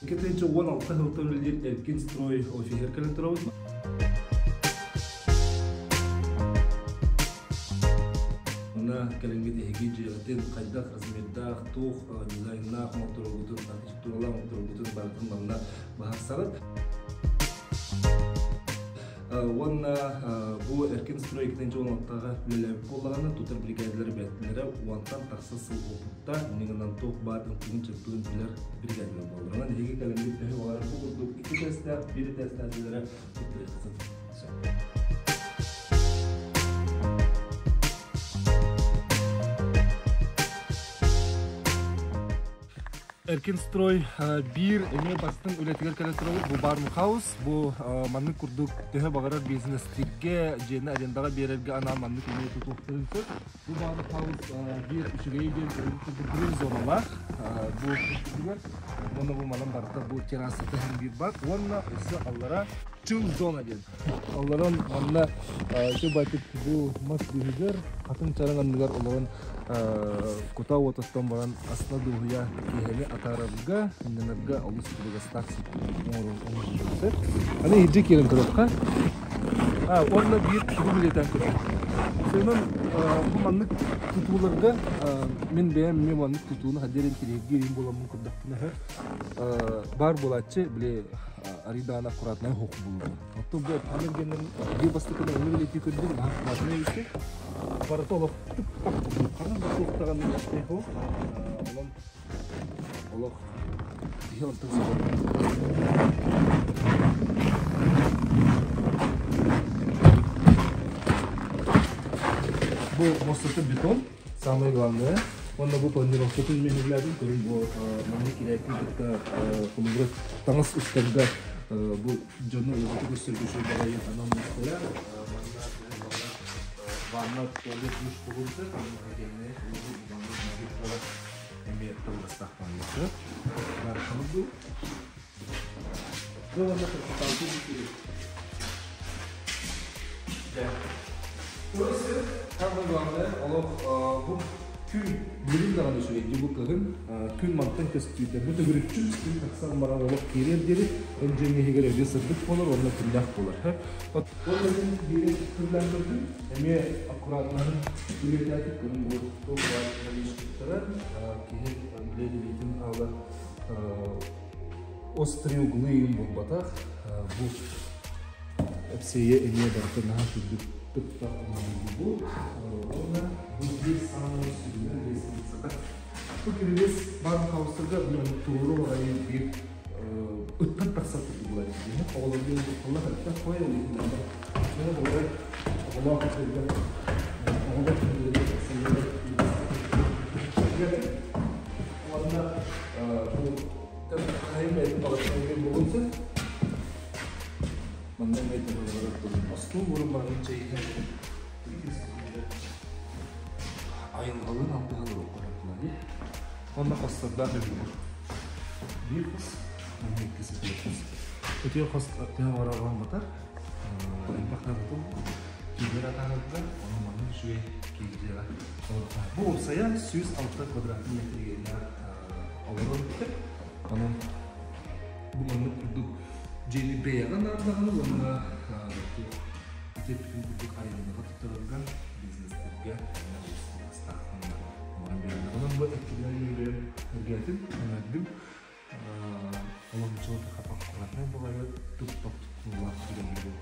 2016 сылтан үлэлиир Эркин строй офиһыгар кэлэн турабыт. Манна кэлэҥҥит эһиги дьиэҕитин хайдах размердаах, туох дизайннаах оҥоттороргутун, архитектуралаах оҥоттороргутун барытын манна быһаарсаҕыт. Уонна бу Эркин строй 2016-га үлэлээбит буоллаҕына, тутар бригадалар бэттилэрэ уонтан тахса сыл опыттаах, иннигинэн туох баар ымпыгын-чымпыгын билэр бригадалар буоллар. Онон эһиги кэлэммит төһө баҕарар бу курдук икки тэстээх, биир тэстээх дьиэлэрэ туттарыахха сөп. Эркин строй биир эмиэ бастыҥ үлэтигэр кэлэ турабыт. Бу Барн Хаус. Бу маннык курдук төһө баҕарар бизнес-тиргэ, дьиэни арендаҕа биэрэргэ анаан маннык эмиэ тутуохтарын сөп. Бу Барн Хаус биир үчүгэйи диэн гриль зоналаах. Бу үрдүгэр уонна бу манан барыта бу террасата иһин биир бар. Уонна өссө аллара чыл зона диэн. Олорон манна ити байтык бу мас быыһыгар хатыҥ чараҥ анныгар олорон кута уотуттан баран астына дуоһуйа киэһэни атаарарга, сынньанарга олус табыгастаах оҥоруллубут. Аны иһирдьэ киирэн көрүөххэ. Уонна биир тугу билиэтээн көрдүм. Онон бу маннык тутууларга мин бэйэм эмиэ маннык тутууну хаддерин тириэрдиир буоламмын көрдөхпүнэ баар буолааччы били арыйдаҕына аккуратнай оһох булуо. Оттон бу эппин эргэннэрин биир бастакынан ону бэлиэтии көрдүм, наһаа аккуратнай эбиккин. Барыта олох тык-так курдук, ханан да суох даҕаны ол. Онон олох киһи онтон сөҕөр. Бу муостата бетон. Самое главное, уонна бу планировкатын мен үлэлээтим, көрүҥ бу маннык кирээкин кытта холобура таҥас устарга бу дьону уоту көрсөргө үчүгэй баҕайы анал миэстэлэр. Манна ванна, туалет, душ буолуон сөп, онно отдельный маннык эмиэ табыгастаах баҕайы. Бу Самое главное, олох бу күн билин даҕаны үчүгэйдии бу кыһын күн мантан көстүүтэ бу төгүрүччү күн тахсан баран олох киириэр диэри эн дьиэҥ иһигэр эбии сырдык буолар уонна күннээх буолар. Уонна мин биири көрдөөн көрдүм, эмиэ аккуратнаһын үлэлээтик көрүн бу туох баар киһи билиитин аала Острые углы иин буолбатах, бу эпсиэйэ эмиэ барыта наһаа үрдүк тыппах оҥоһуллубут. Уонна бу биир саамай сүрүнэ лестницата. Бу кирилиэс баар хаустарга туруору баҕайы биир ыттан тахсар курдук буолар. Оҕолорго тутталлар элбэх хой илиитинэн. Оҕолоох оҕолор Уонна бу хайын бэйэтин баҕатынан буолуон сөп. Манна эмиэ төһөлөрөр остуол уурун баран чэй иһэн айылҕалыын алтыһан олоххо Онно хостордоох эбит. Биир хос, манна иккис үтүө хос. Үтүө хос төһө барар батар. Элбэх наадатын киирэр атаарарга, ону манна үчүгэй киирдиэҕэ. Бу уопсайа 106 квадратный метригэннээх олорор эбиттэр. Онон бу маннык курдук дьиэни бэйэҕэ наардаҕына уонна ити курдук айылҕаҕа туттарарга, бизнестэргэ оҥорон биэрэллэр. Онон бу эккилэри бэйэм эргээтим, эҥэрдим. Олох ничего аккуратнай баҕайы туп-топ туттуулаах үлэлиир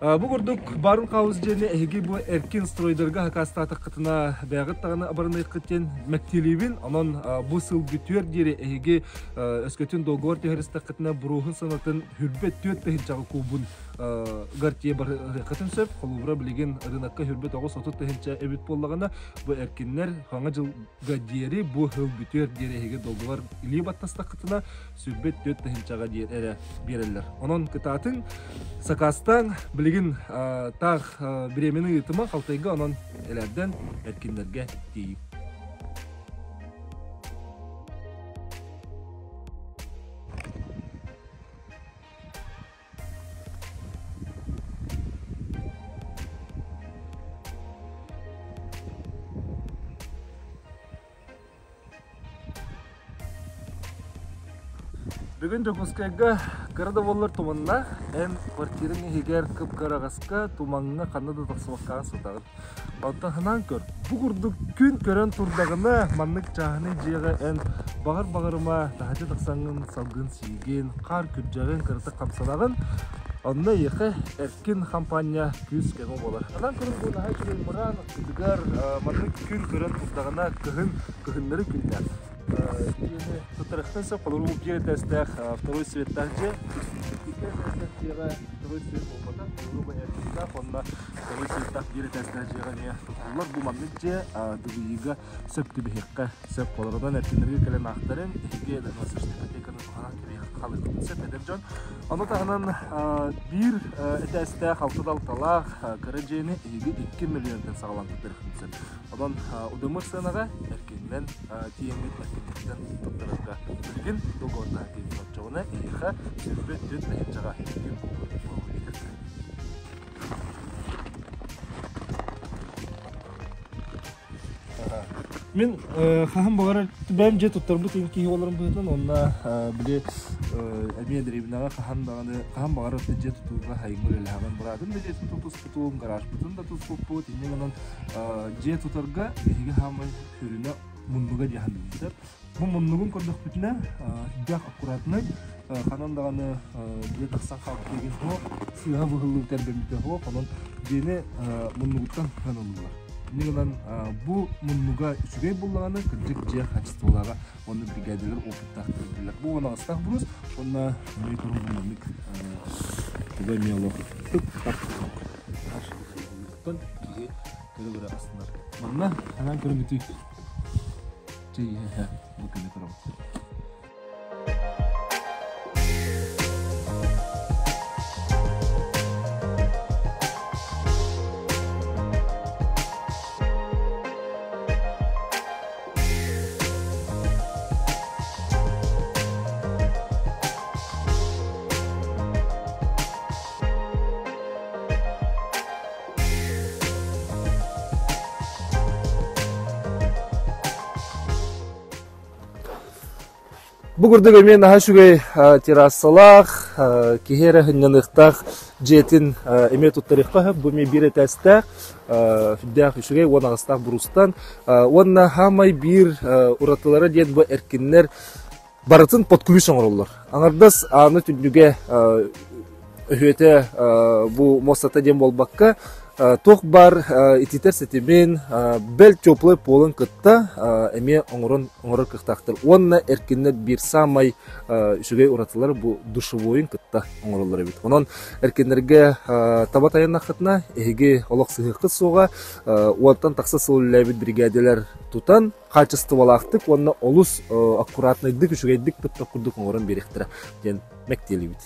Бу курдук Барун Хаус дьиэни эһиги бу эркин стройдарга хакаастаатаххытына бэйэҕит даҕаны абарыныаххыт диэн мэктиэлиибин. Онон бу сыл бүтүөр диэри эһиги өскөтүн договор түһэристэххитинэ буруоһун санатын хүрбэт түөрт тыһыынчаҕа куубун гар тиэ барыаххытын сөп. Холобура билигин рынокка хүрбэт 9-30 тыһыынча эбит буоллаҕына бу эркиннэр хаҥа дьылга диэри бу сыл бүтүөр диэри эһиги договор илии баттастаххытына сүрбэт түөрт тыһыынчаҕа диэри эрэ биэрэллэр. Онон кытаатыҥ, сакаастааҥ, билигин таах бириэмэни ыытыма халтайга онон элээрдэн эркиннэргэ тиийиҥ. Бүгүн Дьокуускайга кыра да буоллар туманнаах, эн квартираҥ иһигэр кып-кыараҕаска, тумаҥҥа ханна да тахсыбаккаҕын сытаҕын. Оттон санаан көр, бу курдук күн көрөн турдаҕына, маннык чааһынай дьиэҕэ эн баҕар-баҕарыма таһырдьа тахсаҥҥын салгын сиигин, хаар күрдьэҕин, кыратык хамсанаҕын, онно эйиэхэ эркин хампаанньа күүс-көмө буолар. Санаан көрүҥ бу наһаа үчүгэй мыраан аттытыгар маннык күн көрөн турдаҕына кыһын кыһыннары күннээх. Дьиэни туттарыахтан сөп, холобур биир этээстээх второй светтаах дьиэ. Икки этээстээх дьиэҕэ второй свет буолбатах, холобур эркиннээх уонна второй светтаах биир этээстээх дьиэҕэ эмиэ тутуллар. Бу маннык дьиэ дыбыйыыга сөп түбэһиэххэ сөп. Холобурунан эркиннэргэ кэлэн аахтарын, эһиги доносочный ипотеканы туһанан кэбиһиэххэ халыаххытын сөп эдэр дьон. Ону таһынан биир этээстээх алта далталаах кыра дьиэни эһиги 2 миллионтан саҕалаан туттарыаххытын сөп. Онон удамыр сыанаҕа эркиннэн тиийэммит эркинниттэн туттарарга билигин договордаһа тиийбит оччоҕуна эһиэхэ 24 тыһыынчаҕа эркин буолуон Мин хаһан баҕарар бэйэм дьиэ туттарбыт киһи буоларым быһыытынан уонна били эмиэ дэриэбинэҕэ хаһан даҕаны хаһан баҕарар дьиэ тутууга хайыҥҥа үлэлэһэҕин быраатым да дьиэтин тутуспутум гаражпытын да туспуппут инньэ гынан дьиэ тутарга биһиги хаамай сүрүнэ муннуга диэн саныыбыт. Бу муннугун көрдөхпүтүнэ сүрдээх аккуратнай ханан даҕаны дьиэ тахсан хаалбыт диэн суох сыыһа быһыллыбыт эрбэммитэ суох онон дьиэни муннугуттан тутан ыллылар. Инньэ гынан бу муннуга үчүгэй буоллаҕына кырдьык дьиэ хаачыстыбалааҕа уонна бригадалар опыттаах кэллилэр. Бу уон аҕыстаах брус уонна эмиэ турун маннык туга эмиэ олох тып-тап киһи көрө-көрө астынар. Манна анаан көрүҥүтүй чэй иһэ бу күнү көрөбүт. Бу курдук эмиэ наһаа үчүгэй террасалаах, киһи эрэ сынньаныахтаах дьиэтин эмиэ туттарыахха сөп. Бу эмиэ биир этээстээх, сүрдээх үчүгэй 18-таах буруустан. Уонна хаамай биир уратылара диэн бу эркиннэр барытын под ключ оҥороллор. Аҥардас ааны түннүгэ өһүөтэ бу муостата диэн буолбакка, туох баар ититэр ситимин, бэл теплай полун кытта эмиэ оҥорон оҥорор кыахтаахтар. Уонна эркиннэр биир саамай үчүгэй уратылар бу душевойун кытта оҥороллор эбит. Онон эркиннэргэ таба тайаннаххытына, эһиги олох сыһыаххыт суоҕа, уонтан тахса сыл үлэлээбит биригээдэлэр тутан, хаачыстыбалаахтык уонна олус аккуратнайдык, үчүгэйдик тып курдук оҥорон биэриэхтэрэ диэн мэктиэлиибит.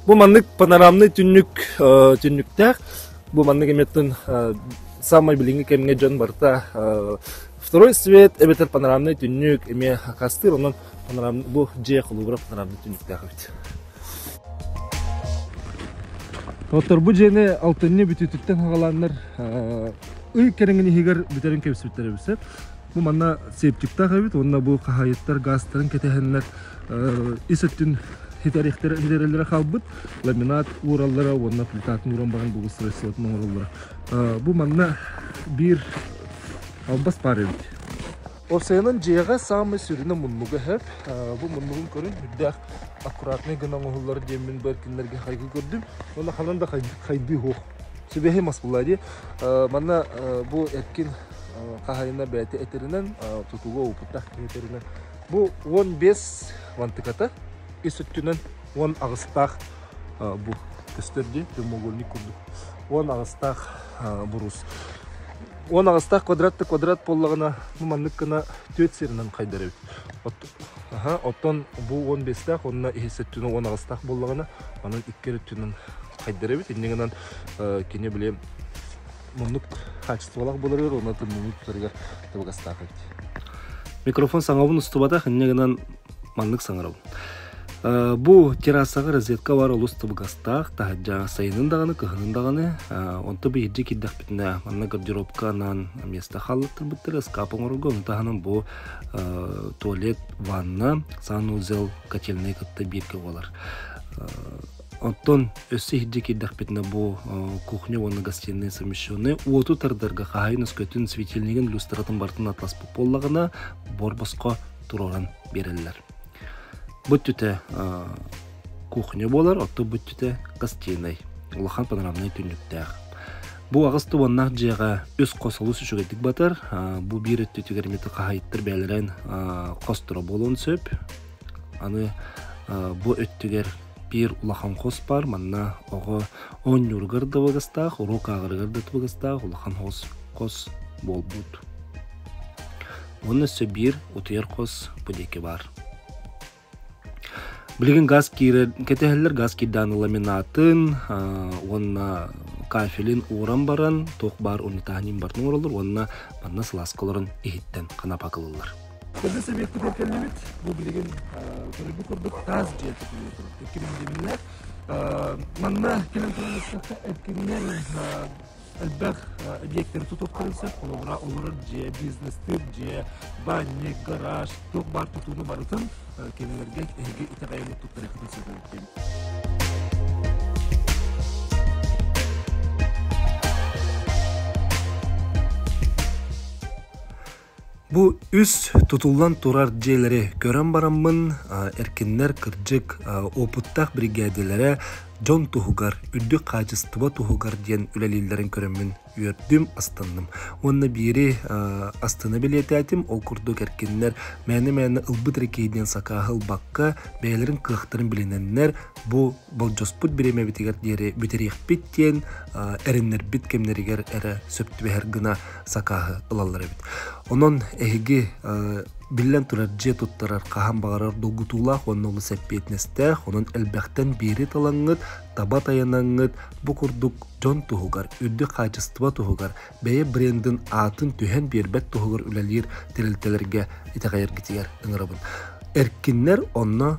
Бу маннык панорамный түннүк түннүктээх. Бу маннык эмиэттэн самай билиҥҥи кэмҥэ дьон барыта второй свет эбэтэр панорамный түннүк эмиэ хастыыр онон панорам бу дьиэ холобура панорамный түннүктээх эбит. Оттор бу дьиэни алтынньы бүтүүтүттэн хаҕалааннар ый кэриҥин иһигэр бүтэрин кэбиспиттэр эбит. Бу манна септиктаах эбит уонна бу хаһаайыттар газтарын кэтэһэннэр ис өттүн хитэрэллэрэ хаалбыт ламинат уураллара уонна плитатын ууран баран благоустройствотын оҥороллоро. Бу манна биир албас баар эбит. Уопсайынан дьиэҕэ саамай сүрүнэ муннуга эһэр. Бу муннугун көрүн үрдээх аккуратнай гына оҥоһуллар диэммин бу эркиннэргэ хайгыы көрдүм. Уонна ханан да хайдыы суох. Сүбэһи мас булла дии. Манна бу эркин хаһайына бэйэтэ этэринэн, тутууга опыттаах киһи этэринэн Бу 15 мантыката ис өттүнэн 18-таах бу көстөр дии прямоугольник курдук 18-таах бурус 18-таах квадрат да квадрат буоллаҕына бу маннык гына түөрт сиринэн хайдар эбит оттон бу 15-таах уонна иһис өттүнэн 18-таах буоллаҕына онон икки өттүнэн хайдар эбит инньэ гынан кини били. Муннук хаачыстыбалаах буоларыгар уонна тымныыны тутарыгар табыгастаах эбит. Микрофон саҥабын устубатах, инньэ гынан маннык саҥарабын. Бу террасаҕа розетка бар олус табыгастаах, таһырдьа сайынын даҕаны, кыһынын даҕаны. Онто биһирдьи киирдэхпитинэ, манна гардеробка анаан место хааллаттарбыттар, ыскаап оҥорорго, ону таһынан бу туалет, ванна, санузел, котельнай кытта бииргэ буолар. Оттон өссө иһирдьэ киирдэхпитинэ бу кухня уонна гостиная совмещенные уоту тардарга хаһайын өскөтүн светильнигин люстратын барытын атласпыт буоллаҕына бор босхо туруоран биэрэллэр. Бу өттүтэ кухня буолар, оттон бу өттүтэ гостиный. Улахан панорамнай түннүктээх. Бу аҕыс тубаннаах дьиэҕэ үс хос олус үчүгэйдик батар. Бу биир өттүтүгэр эмиэ хаһайыттар бэйэлэрин хосторо буолуон сөп. Аны бу өттүгэр биир улахан хос баар. Манна оҕо оонньууругар да табыгастаах, уруок ааҕарыгар да табыгастаах улахан хос, хос буолбут. Уонна өссө биир утуйар хос бу диэки баар. Билигин газ киирэр, кэтэһэллэр газ киирдээн ламинатын уонна кафелин ууран баран туох баар унитаһын барын оҥороллор уонна манна сылааска олорон иһиттэн ханапакылыллар. Кыргыз Сэбиэттигэр кэллибит. Бу билигин көрөрбүт курдук таас дьиэ тутулла турар. Иккирин Манна кэлэн туран эттэххэ, эркиннэр элбэх объектэри тутуохтарын сөп. Холобура, олорор дьиэ, бизнестиир дьиэ, банник, гараж, туох баар тутууну барытын кинилэргэ эһиги итэҕэйэн туттарыаххытын сөп эбит. Бу үс тутуллан турар дьиэлэри көрөн бараммын, эркиннэр кырдьык уопуттаах биригээдэлэрэ дьон туһугар, үрдүк хаачыстыба туһугар диэн үлэлииллэрин көрөммүн үөрдүм, астынным. Уонна биири астына бэлиэтээтим, ол курдук эркиннэр мээнэ-мээнэ ылбыт эрэ киһи диэн сакааһы ылбакка, бэйэлэрин кыахтарын билинэннэр, бу болдьоспут бириэмэбитигэр диэри бүтэриэхпит диэн эрэннэрбит кэмнэригэр эрэ сөп түбэһэр гына сакааһы ылаллар эбит. Онон эһиги биллэн турар дьиэ туттарар хаһан баҕарар долгутуулаах уонна олус эппиэтинэстээх, онон элбэхтэн биири талаҥҥыт, таба тайанаҥҥыт бу курдук дьон туһугар, үрдүк хаачыстыба туһугар, бэйэ брендин аатын түһэн биэрбэт туһугар үлэлиир тэрилтэлэргэ итэҕэйэргитигэр ыҥырабын. Эркиннэр онно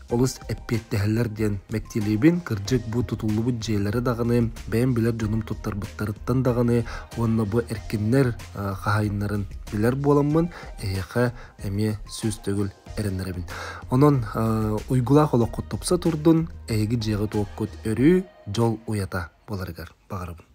олус эппиэттэһэллэр диэн мэктиэлиибин. Кырдьык, бу тутуллубут дьиэлэри даҕаны, бэйэм билэр дьонум туттарбыттарыттан даҕаны уонна бу эркиннэр хаһаайыннарын билэр буоламмын, эһиэхэ эмиэ 100 төгүл эрэннэрэбин. Онон уйгулаах олоххут тупса турдун, эһиги дьиэҕит-уоккут өрүү дьол уйата буоларыгар баҕарабын.